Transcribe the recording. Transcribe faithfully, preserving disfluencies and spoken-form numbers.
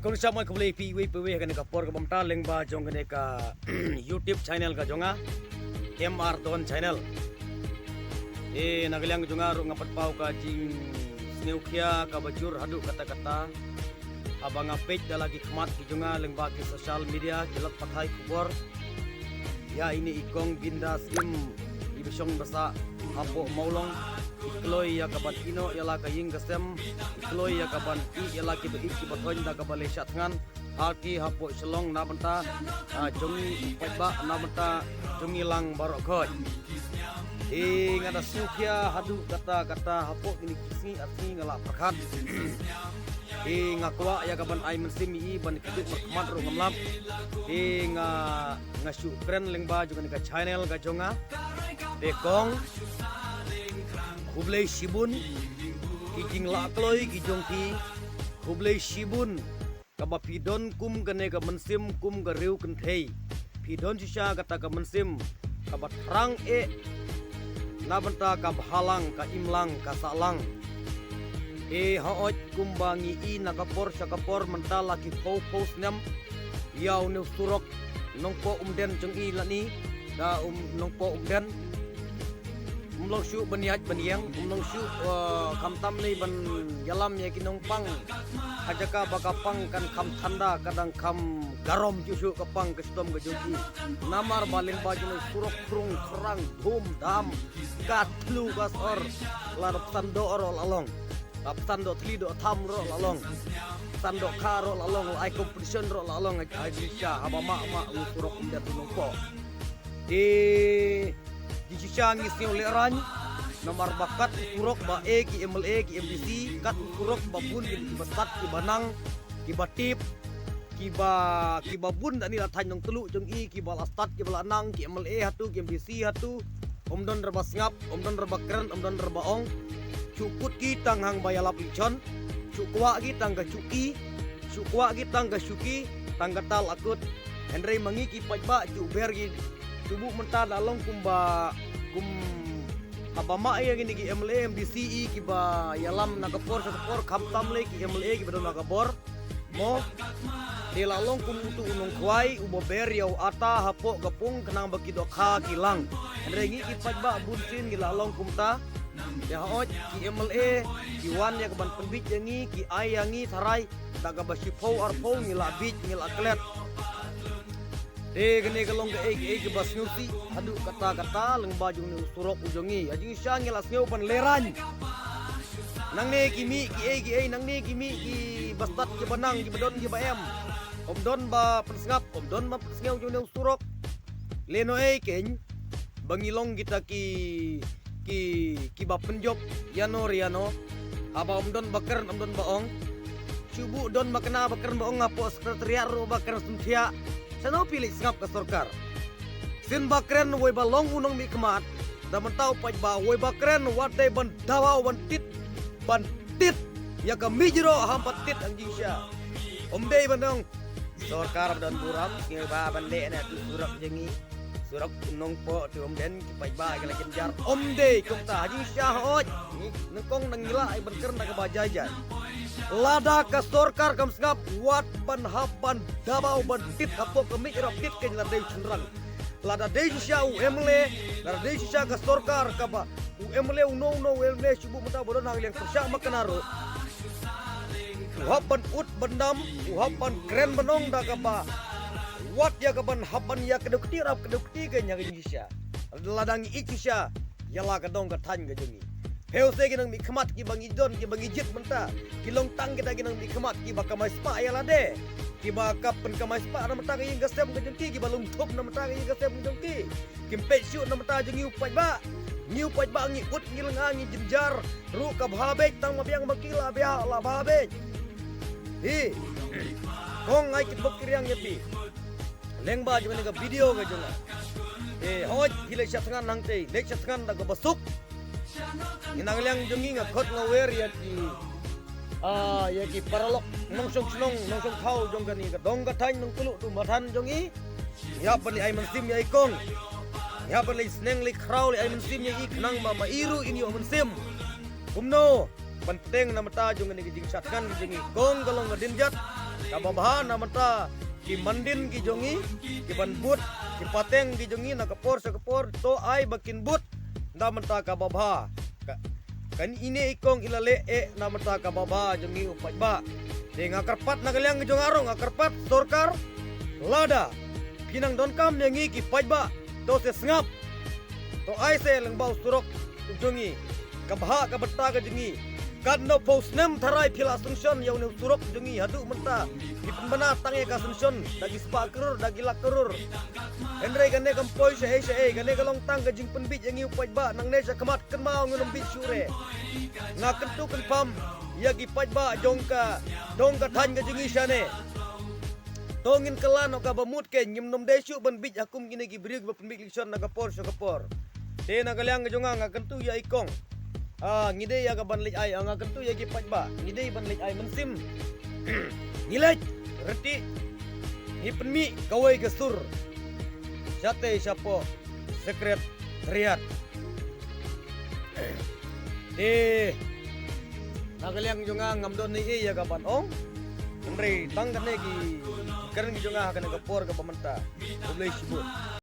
Kong shap mai khublei phi wei phi wei ha kane ka por ka bamta lyngba jong kane ka YouTube channel ka jong nga, M R Don Channel. E, na ka liang jong nga ruh nga pat paw ka jingsngewkhia kaba jur haduh katta katta. Haba nga peit da la ki khmat ki jong nga lyngba ki social media, ki lad pathai khubor ïa ine i kong Bindas Im, i ba shong ba sah hapoh Mawlong. I kloi ïa ka ban ïehnoh ïa la ka ïing ka sem, i kloi ïa ka ban ïeh ïa la ki ba ïeit ki ba thoiñ da kaba leh shah thngan ha ki hapoh Shillong na bynta, ah, jong ngi paidbah, na bynta jong ngi lang baroh khoit. E, nga da sngewkhia haduh katta katta, hapoh kine ki sngi ar sngi nga la pyrkhat. E, nga kwah ïa ka ban ai mynsiem ïa i, ban kynduh markhmat ruh ngam lap. E, nga, nga shu kren lyngba jong kane ka channel ka jong nga. Te kong, khublei shibun ki jinglah kloi ki jong phi. Khublei shibun kaba phi don kum kane ka mynsiem kum ka riew kynthei. Phi don shisha kata ka mynsiem kaba thrang eh na bynta ka bhalang, ka imlang, ka sahlang. E, hooid, kumba ngi i na ka por sha ka por mynta la ki phew phew snem, ïa une u surok Nongpoh Umden jong i lane da um Nongpoh Umden. Um long shuh ban ïaid ban ïeng, um long shuh, uh, khamtam ne ban ïalam ïa ki nongpang ha jaka ba ka pang kan kham thanda, ka dang kham garom shuh shuh ka pang ka shitom ka jong i. Namar ba lyngba jong u surok krung khrang dhum dham, ka thlu ka sor, la da psan doh ruh la long. La psan doh thli doh tham ruh la long. Psan doh kha ruh la long, la ai competition ruh la long, ai, ai jingshisha haba mah mah u surok Umden tu Nongpoh. Te jingshisha ngi sngew lehraiñ namar ba kat u surok ba e ki M L A, ki M D C, kat u surok ba bun ki ba stad, ki ba nang, ki ba tip, ki ba, ki ba bun da ni la thaiñ Nongtluh jong i, ki ba la stad, ki ba la nang, ki M L A hatu, ki M D C hatu. Um don re ba sngap, um don re ba kren, um don re ba ong. Shu kut ki tang hang ba ïalap i chon. Shu kwah ki tang ka shu ki. Shu kwah ki tang ka shu ki, tang ka tal akut. Hynrei ma ngi ki paidbah shu ber ki. Shu buh mynta da long kumba, kum haba mah ïa kine ki M L A, M D C i ki ba ïalam na ka por sha ka por, khamtam le ki M L A ki ba don na ka bor. Mo, te la long kum utu u nongkhwai u ba ber ïa u ata hapoh ka pung khnang ba ki dohkha ki lang. Hynrei ngi ki paidbah bun sien ngi la long kumta. Te hooid ki M L A ki wan ïa ka ban pynbit ïa ngi, ki ai ïa ngi tharai da kaba shiphew arphew ngi la bit, ngi la klet. Te kane ka long kaei kaei kaba sngewsih haduh katta katta lyngba jong une u surok u jong ngi. Ha jingshisha ngi la sngew ban lehraiñ. Nangne ki mih kiei kiei, nangne ki mih ki ba stad ki ba nang, ki ba don ki ba em. Um don ba pynsngap, um don ba pynsngew jong une u surok. Lehnohei keiñ ba ngi long kita ki, ki, ki ba pynjop ïano re ïano. Haba um don ba kren, um don ba ong. Shu buh don ba kna ba kren ba ong, hapoh Secretariat ruh ba kren sngewthuh. Shano phi leit sngap ka sorkar? Sien ba kren wei ba long u nongmihkhmat. Da mynta u paidbah wei ba kren wat dei ban dawa, ban tit, ban tit ïa ka mijro, ham ban tit hang jingshisha. Um dei ban ong sorkar ba don burom, sngewbha ban leh na tu surok jong ngi. Surok Nongpoh tu Umden, ki paidbah ki la jynjar. Um dei kumta, ha jingshisha hooid. Ngi nyngkong nang ngi la ai ban kren da kaba jai jai. Lada ka sorkar kam sngap, wat ban hap ban dawa ban tit hapoh ka mijro, tit keiñ la dei u shynrang. Lada dei shisha u M L A, lada dei shisha ka sorkar kaba u M L A uno uno u M L A shu buh mynta ba don ha ka liang pyrshah makna ruh. U hap ban ud ban nam, u hap ban kren ban ong da kaba wat ïa ka ban hap ban ïa ka dei kti rap ka dei kti ka ïa ka jingshisha. Lada ngi ïeit shisha ïa la ka dong ka thaiñ ka jong ngi. Phew se ki nongmihkhmat ki ba ngi don, ki ba ngi jied mynta, ki long tang kita ki nongmihkhmat ki ba kamai spah ïa lade, ki ba ka pynkamai spah na mynta ka ïing ka sem ka jong ki, ki ba lum thup na mynta ka ïing ka sem ka jong ki. Kim peit shuh na mynta jong ngi u paidbah. Ngi u paidbah ngi ud ngi lynga ngi jynjar ruh ka bha beit, tang ma biang ma ki la bia la bha beit. Hi. Kong ai kit bok kiriang ïa phi. Lyngba jong kane ka video ka jong nga. Eh, hooid, phi leit sha thngan hangtei, leit sha thngan da kaba suk. Ngi na ka liang jong ngi nga khot nga wer ïa ki, ah, ïa ki paralok nongshong shnong, nongshong thaw jong kane ka dong ka thaiñ Nongtluh tu mathan jong ngi. Ïa ban ai mynsiem ïa i kong. Ïa ban leit sneng leit khraw leit ai mynsiem ïa i khnang ba ma i ruh in ïoh mynsiem. Kumno ban pteng na mynta jong kane ka jingshad kan jong i kong ka long ka dien jat. Kaba bha na mynta ki mandin ki jong ngi, ki ban bud, ki pateng ki jong ngi na ka por sha ka por, to ai ba kin bud na mynta kaba bha. Ka, kane i kong i la leh eh na mynta kaba bha jong ngi u paidbah. Te nga kyrpad na ka liang ki jong nga ruh, nga kyrpad sorkar, lada phi nang donkam ïa ngi ki paidbah, to se sngap. To ai se lyngba u surok u jong ngi, ka bhah ka bynta ka jong ngi. Katno phew snem tharai phi la sanction ïa une u surok u jong ngi, haduh mynta phi pynbna tang ïa ka sanction da ki spah klur, da ki lak klur. Hynrei kane kam poi shaei shaei, kane ka long tang ka jingpynbiej ïa ngi u paidbah. Nangne sha khmat kynmaw ngin ym biej shuh re. Nga kyntu kynpham ïa ki paidbah jong ka dong ka thaiñ ka jong ngi shane. To ngin kylla noh kaba mut, ke ngim nym dei shuh ban biej ha kum kine ki briew kiba pynbiej election na ka por sha ka por. Te na ka liang ka jong nga, nga kyntu ïa i kong, ah, ngi dei ïa ka ban leit ai, ah, nga kyntu ïa ki paidbah, ngi dei ban leit ai mynsiem. Ngi leit reti, ngi pynmih kawei ka sur shatei shapoh Secretariat. Te na ka liang jong nga ngam don ei ei ïa ka ban ong. Hynrei tang kane ki kren ki jong nga ha kane ka por kaba mynta. Khublei shibun.